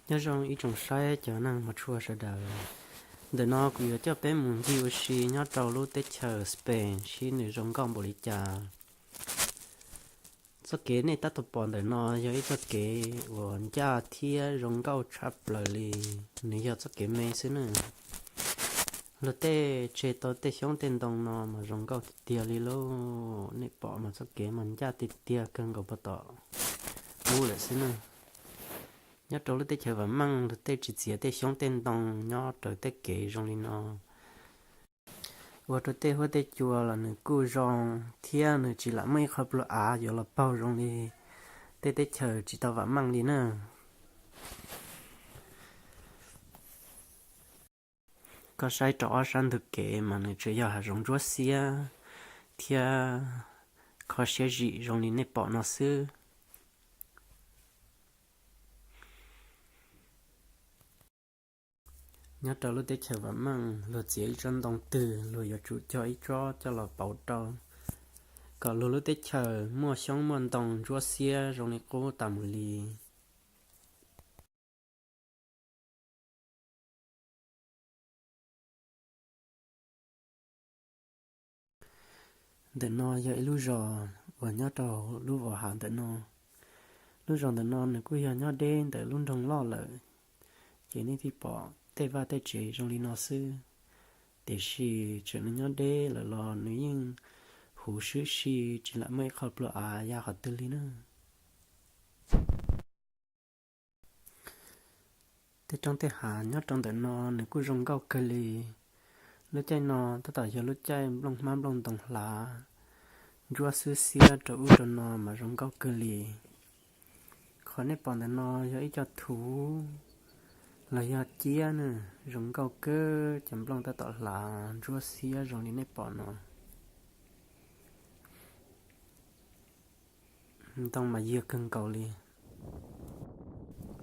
Nyob zoo ib tsoom saib cov neeg mos tshua sawv daws. Ntawm no kuv yuav coj peb mus ncig ua si nyob rau lub teb chaws Spain seb nws zoo nkauj npaum li cas. Txoj kev nej tab tom pom ntawm no yog ib txoj kev uas ncaj thiab zoo nkauj tshaj plaws li. Nws yog txoj kev me xwb na. Luag tej tseg tau tej xyoob tej ntoo no mas zoo nkauj tiag tiag li lauj. Nej pom mas txoj kev mas ncaj tiag tiag kawg nkaus puag tom ub lawm xwb na. Nyob rau lub teb chaws Vam Meej luag tej tsis txiav tej xyoob tej ntoo nyob raws tej kev zoo li no, ua rau tej huab tej cua los nws kuj zoo, thiab nws tsis lam muaj ib qho plua av yuav los paug zoo li tej teb chaws tsis tau vam meej li na. Koj saib rau ob sab ntug kev mas nws tsuas yog hav zoov ntsuab xiab thiab kho siab zim zoo li nej pom no xwb. Nyob rau lub teb chaws Vam Meej, luag txiav ib tsob ntoo twg luag yuav tsum cog ib tsob coj los pauv rau, kom luag lub teb chaws muaj xyoob muaj ntoo ntsuab xiab zoo li qub tas mus li. Ntawm no yog ib lub zos uas nyob rau lub vos hav ntawm no. Lub zos ntawm no nws kuj yog nyob deb ntawm lub nroog loj lawm, ces nej thiaj pom tej vaj tej tsev zoo li no xwb. Tiam sis txawm nws nyob deb lawm los nws yeej huv swb si, tsis lam muaj ib qho plua av ya qhov twg li na. Tej roob tej hav nyob rau ntawm no nws kuj zoo nkauj kawg li. Lub caij no tab tom yog lub caij nplooj hmab nplooj ntoo hlav, ntsuab xwb xiab rau ub rau no mas zoo nkauj kawg li. Qhov nej pom ntawm no yog ib co thuv los yog ciab na, zoo nkauj kawg, cov nplooj tab tom hlav ntsuab xiab zoo li nej pom no. Ntoo mas yiag kawg nkaus li.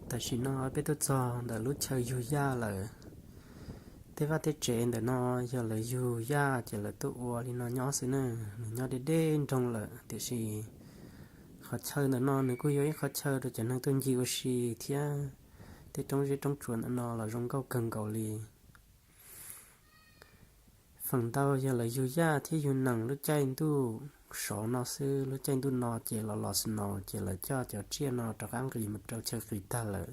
Tam sim no peb tuaj txog ntawm lub chaw yug yaj lawm. Tej vaj tej tsev ntawm no yog lawv yug yaj ces lawv tuaj ua li no nyob xwb na. Nws nyob deb deb nroog lawm tiam sis qhov chaw ntawm no nws kuj yog ib qhov chaw rau cov neeg tuaj ncig ua si thiab. Tej roob zeb roob tsuas ntawm no los zoo nkauj kawg nkaus li. Feem ntau yog lawv yug yaj thiab yug nees lub caij ntuj sov no xwb, lub caij ntuj no ces los los snow ces lawv coj cov tsiaj no rov qab nqis mus rau chaw qis tag lawm.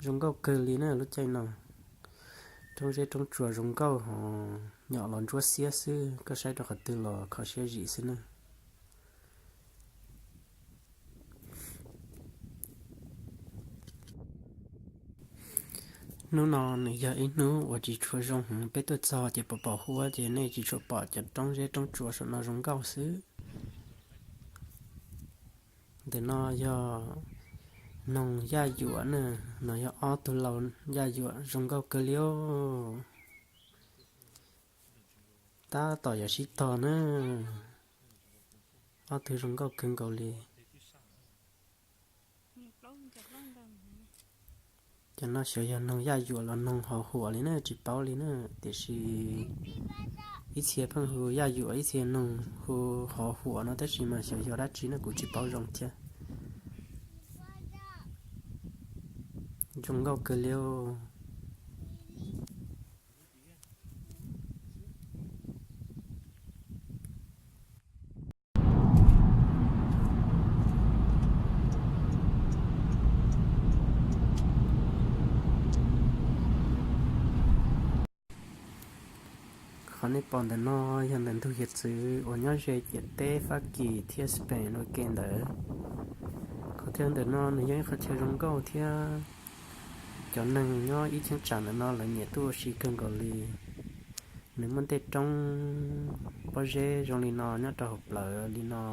Zoo nkauj kawg li na lub caij no. Roob zeb roob tsuas zoo nkauj ho nyom los ntsuab xiab xwb, koj saib rau qhov twg los kho siab zim xwb na. Hnub no nws yog ib hnub uas tsis tshua zoo heev, peb tuaj txog ces pos pos huab ces nej tsis tshua pom cov roob zeb roob tsuas saum no zoo nkauj xwb. Ntawm no yog noog yaj yuam na, no yog ob tug laus yaj yuam zoo nkauj kawg li os. Tab tom yuav sib tog na, ob tug zoo nkauj kawg nkaus li. Cov no xyov yog noog yaj yuam los noog hov huam li na tsis paub li na, tiam sis ib txhia pheej hu yaj yuam ib txhia noog hu hov huam no tab sis mas xyov yog dab tsi na kuv tsis paub zoo thiab. Zoo nkauj kawg li. Qhov nej pom ntawm no yog ntawm ntug hiav txwv uas nyob ze ciam teb Fab Kis thiab Spain ua ke ntawd. Qhov chaw ntawm no nws yog ib qhov chaw zoo nkauj thiab cov neeg nyob ib cheeb tsam ntawm no lawv nyiam tuaj ua si kawg nkaus li. Nws muaj tej roob pob zeb zoo li no nyob rau hauv plawv li no,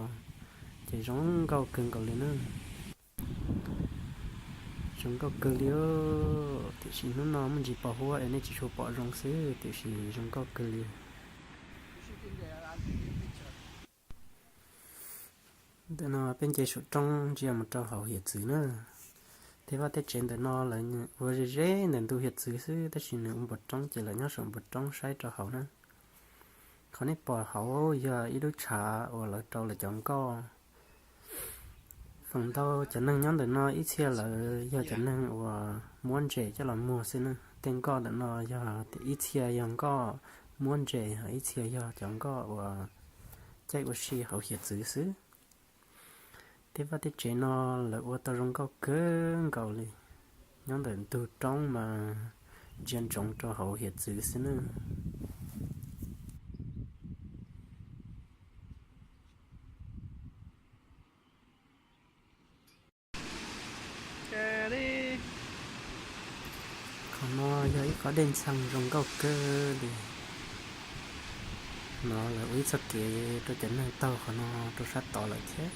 ces zoo nkauj kawg nkaus li na. Zoo nkauj kawg li, tiam sis hnub no muaj ntsis pos huab es nej tsis tshua pom zoo xwb, tiam sis zoo nkauj kawg li. Ntawm no peb nce saum roob ntsia mus rau hauv hiav txwv na. Tej vaj tej tsev ntawm no lawv ua ze ze ntawm ntug hiav txwv xwb, tab sis nws ua npuas roob ces lawv nyob saum npuas roob saib rau hauv na. Qhov nej pom hauv yog ib lub tshav uas lawv rau lawv cov nkoj Feem ntau cov neeg nyob ntawm no ib txhia lawv yog cov neeg uas muab ntses coj los muag xwb na. Tej nkoj ntawm no yog ib txhia yog nkoj muab ntses, ib txhia yog cov nkoj uas caij ua si hauv hiav txwv xwb. Tej vaj tej tsev no lawv ua tau zoo nkauj kawg nkaus li. Nyob ntawm ntug roob mas ntsia ntsoov rau hauv hiav txwv xwb na. Qhov no yog ib qhov dej ntxhee zoo nkauj kawg li. No lawv ua ib txoj kev rau cov neeg taug qhov no rau sab tod lawm thiab.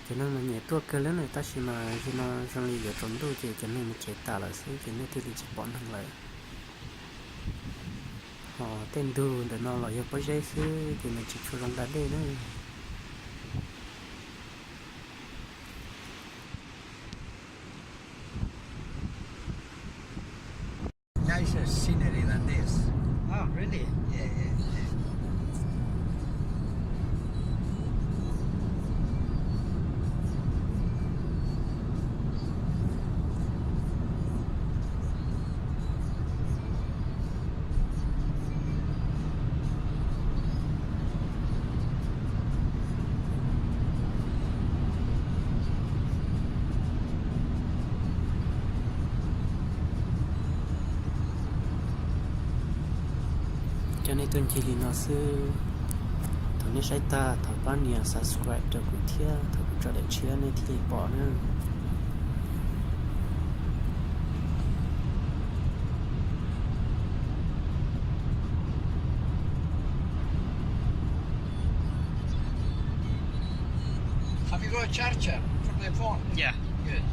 Cov neeg mas nyiam tuaj kawg li na, tab sis mas zaum no zoo li yuav tsaus ntuj ces cov neeg mus tsev tas lawm xwb ces nej thiaj li tsis pom neeg lawm. Ho tej ntug ntawm no los yog pob zeb xwb ces nws tsis tshua zoo da dej na. Nicer scenery than this. Oh, really? Yeah, yeah, yeah. Coj nej tuaj ncig li no xwb. Thaum nej saib tag thov pab nias subscribe rau kuv thiab, thaum kuv tso daim tshiab nej thiaj li pom na. Have you got a charger for the phone? Yeah. Good.